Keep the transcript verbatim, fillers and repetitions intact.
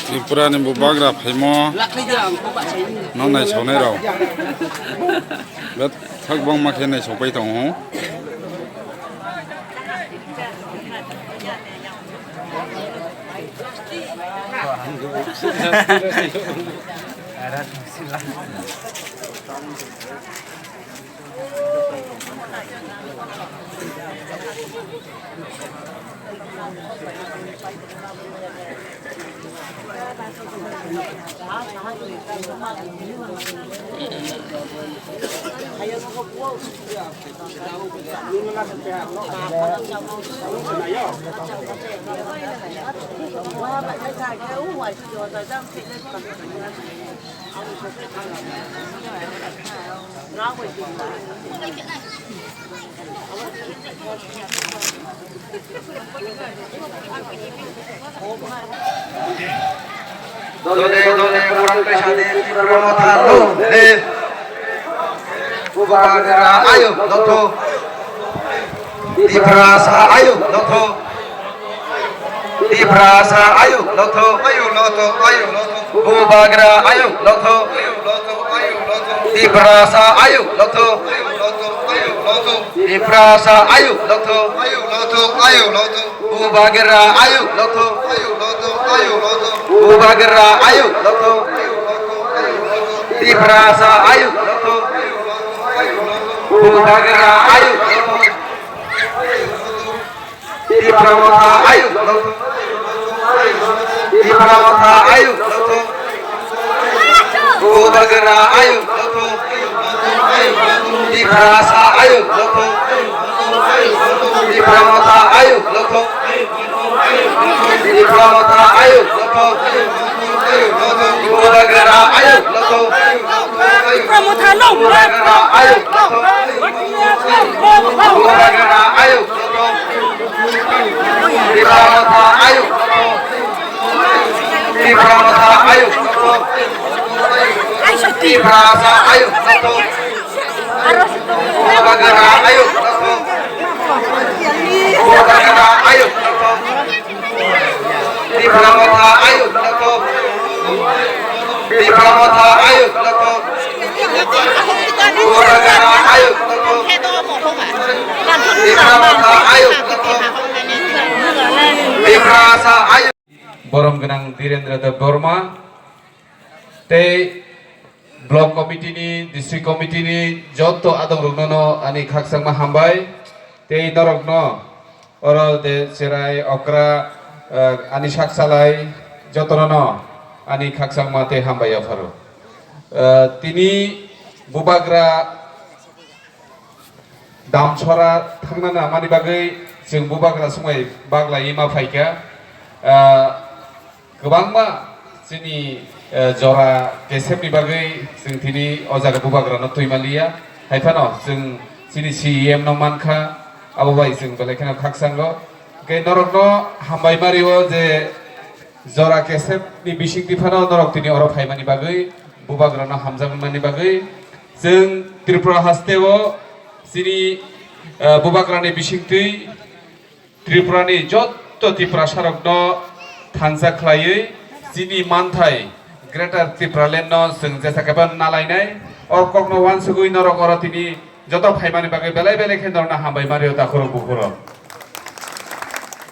Tripura ni bubagra phaimo no naisaonai rao bethak bangma khe naisaopai tong ou. Dole dole kurang khe sadi Tipra Motha no de. Bubagra ayuk no tho. Tiprasa ayuk no tho. Tiprasa ayuk no tho. Bubagra ayuk no tho. Tiprasa ayuk no tho. Tiprasa ayuk no tho. Bubagra ayuk no tho. Bubagra ayuk no tho. Tiprasa ayuk no tho. Bubagra ayuk no tho. Tipra Motha ayuk no tho. Tipra Motha ayuk no tho. Bubagra ayuk no tho. Tiprasa ayuk no tho. Tipra Motha ayuk no tho. Tipra Motha ayuk no tho. Bubagra ayuk no tho. Tipra Motha no. Bubagra ayuk no tho. Bubagra ayuk no tho. Tipra Motha ayuk no tho. Tipra Motha ayuk no tho. Tiprasa ayuk no tho. Bubagra ayuk no tho. Bubagra ayuk no tho. Tipra Motha ayuk no tho. Tipra Motha ayuk no tho. Bubagra ayuk no tho. Tipra Motha ayuk no tho. Tiprasa ayuk. Borom gwnang Dhirendra Debbarma tei Block Committee ni, District Committee ni joto adong rokno no ani khakchangma hambai. Tei norokno oro de cherai okra, eh, ani sakchalai jotono no ani khakchangma tei hambai yapharo. Eh, tini bubagra Damsora thangnana mani bagwi chwng bubagra songbai baglaiwi ma phaikha. Ah, kwbangma chini, eh, jora kesepni bagwi chwng tini o jaga bubagrano twi manliya. Hai phano chwng chini C E M no mankha, abo bai chwng belai kheno khakchango. Hwnkhe norokno hambai mario je jora kesepni bisingtwi phano norok tini oro phaimani bagwi bubagrano hamjakmani bagwi. Chwng Tripura hasteo chini, eh, bubagrani bisingtwi Tripura ni joto Tiprasarokno thansa khlaiwi chini manthai Greater Tipraland no chwng jesa khe phano nalainai. O kokno uansugwi norok oro tini joto phaimani bagwi belai belai khe norokno hambai mario takhurok bukhurok.